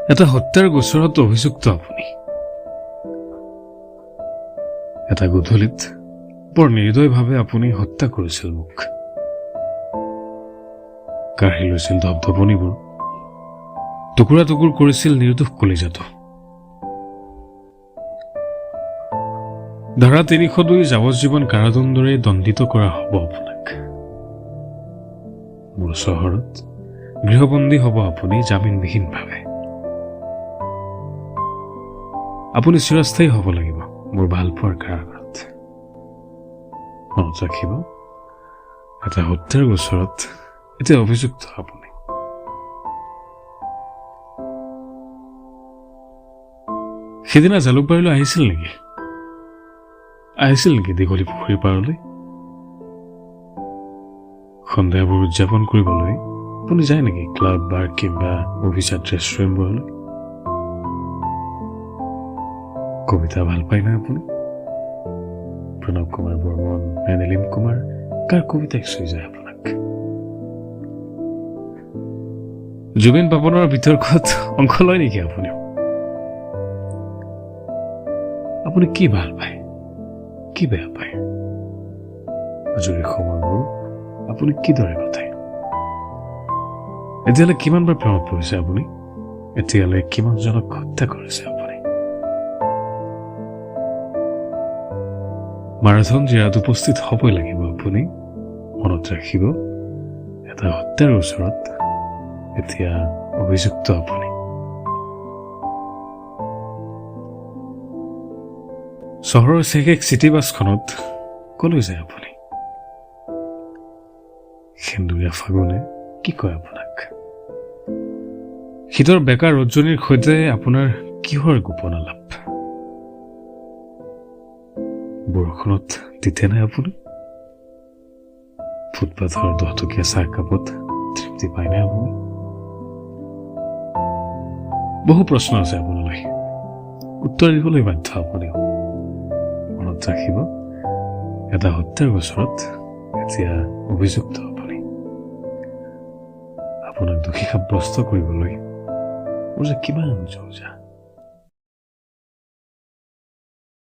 এটা হত্যাৰ গোচৰত অভিযুক্ত আপুনি। এটা গধূলিত বৰ নিৰ্দয়ভাৱে আপুনি হত্যা কৰিছিল মোক। কাঢ়ি লৈছিল ধপধপনিবোৰ, টুকুৰা টুকুৰ কৰিছিল নিৰ্দোষ কলিজাটো। ধাৰা 302 যাৱজ্জীৱন কাৰাদণ্ডৰে দণ্ডিত কৰা হ'ব আপোনাক। মোৰ চহৰত গৃহবন্দী হ'ব আপুনি জামিনবিহীনভাৱে। আপুনি চিৰস্থায়ী হ'ব লাগিব মোৰ ভালপোৱাৰ কাৰাগাৰত। মনত ৰাখিব, এটা হত্যাৰ গোচৰত এতিয়া অভিযুক্ত আপুনি। সিদিনা জালুকবাৰীলৈ আহিছিল নেকি? আহিছিল নেকি দীঘলী পুখুৰীৰ পাৰলৈ? সন্ধিয়াবোৰ উদযাপন কৰিবলৈ আপুনি যায় নেকি ক্লাব, বাৰ কিম্বা অভিজাত ৰেষ্টুৰেণ্টবোৰলৈ? কবিতা ভাল পায় না আপুনি? প্ৰণৱ কুমাৰ বৰ্মন নে নীলিম কুমাৰ, কাৰ কবিতাই চুই যায় আপোনাক? জুবিন পাপনৰ বিতৰ্কত অংশ লয় নেকি আপুনিও? আপুনি কি ভাল পায়, কি বেয়া পায়? আজৰি সময়বোৰ আপুনি কিদৰে কটায়? এতিয়ালৈ কিমানবাৰ প্ৰেমত পৰিছে আপুনি? এতিয়ালৈ কিমানজনক হত্যা কৰিছে আপুনি? মাৰাথন জিৰাত উপস্থিত হ'বই লাগিব আপুনি। মনত ৰাখিব, এটা হত্যাৰ ওচৰত এতিয়া অভিযুক্ত আপুনি। চহৰৰ শেষ চিটি বাছখনত কলৈ যায় আপুনি? সেন্দুৰীয়া ফাগুনে কি কয় আপোনাক? শীতৰ বেকা ৰজনীৰ সৈতে আপোনাৰ কিহৰ গোপন আলাপ? বৰষুণত তিতেনে আপুনি? ফুটপাথৰ 10 টকীয়া চাহকাপত তৃপ্তি পায়নে আপুনি? বহু প্ৰশ্ন আছে আপোনালৈ, উত্তৰ দিবলৈ বাধ্য আপুনিও। মনত ৰাখিব, এটা হত্যাৰ গোচৰত এতিয়া অভিযুক্ত আপুনি। আপোনাক দোষী সাব্যস্ত কৰিবলৈ মোৰ যে কিমান যো-জা।